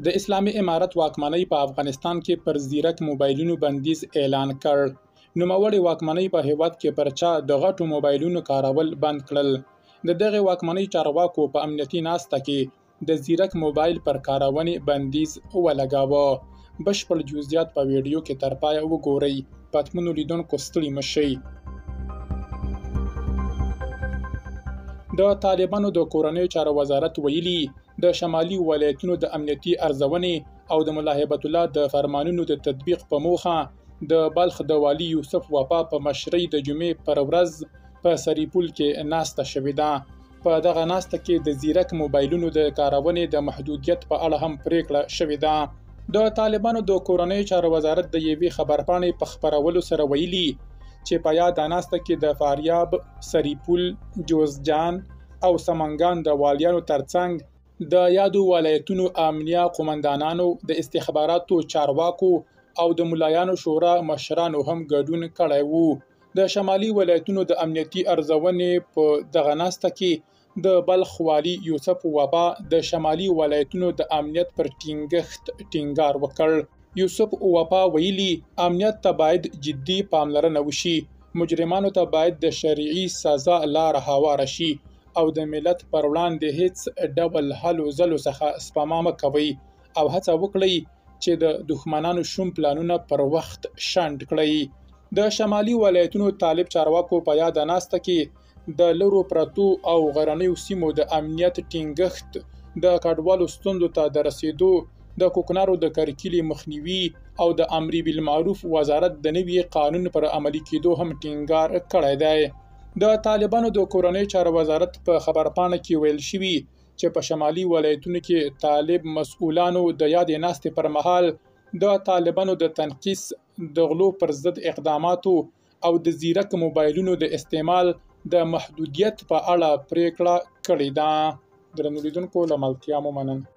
د اسلامي امارت واکمنۍ په افغانستان کې پر ځیرک موبایلونو بندیز اعلان کړ. نوموړې واکمنۍ په هېواد کې پر چا د غټو موبایلونو کارول بند کړل. د دغې واکمنۍ چارواکو په امنیتي ناسته کې د ځیرک موبایل پر کارونې بندیز ولګاوه. بشپړ جزئیات په ویډیو کې تر پایه وګورئ. پتمنو لیدونکو ستړي مه شئ. د طالبانو د کورنیو چارو وزارت ویلي، د شمالي ولایتونو د امنیتي ارزونې او د ملا هبت الله د فرمانونو د تطبیق په موخه د بلخ د والي یوسف وفا په مشرۍ د جمعې پر ورځ په سرپل کې ناسته شوې ده. په دغه ناسته کې د ځیرک موبایلونو د کارونې د محدودیت په اړه هم پریکړه شوې ده. د طالبانو د کورنیو چارو وزارت د یوې خبرپاڼې په خپرولو سره ویلي چې په یاده ناسته کې د فاریاب، سرپل، جوزجان او سمنګان د والیانو ترڅنګ د یادو ولایتونو امنیه قومندانانو، د استخباراتو چارواکو او د ملایانو شورا مشرانو هم ګډون کړی وو. د شمالي ولایتونو د امنیتي ارزونې په دغه ناسته کې د بلخ والي یوسف وفا د شمالي ولایتونو د امنیت پر ټینګښت ټینګار وکړ. یوسف وفا ویلي، امنیت ته باید جدي پاملرنه وشي، مجرمانو ته باید د شرعي سزا لاره هواره شي او د ملت پر وړاندې هیڅ ډول هلو ځلو څخه سپما مه کوئ او هڅه وکړئ چې د دښمنانو شوم پلانونه پر وخت شنډ کړئ. د شمالي ولایتونو طالب چارواکو په یاده ناسته کې د لرو پرتو او غرنیو سیمو د امنیت ټینګښت، د کډوالو ستونزو ته د رسېدو، د کوکنارو د کرکیلې مخنیوي او د امر بالمعروف وزارت د نوي قانون پر عملي کېدو هم ټینګار کړی دی. د طالبانو د کورنیو چارو وزارت په خبرپاڼه کې ویل شوي چې په شمالي ولایتونو کې طالب مسؤلانو د یادې ناستې پر مهال د طالبانو د تنقیص، د غلو پر ضد اقداماتو او د ځیرک موبایلونو د استعمال د محدودیت په اړه پریکړه کړې ده. درنو لیدونکو له ملتیا مو مننه.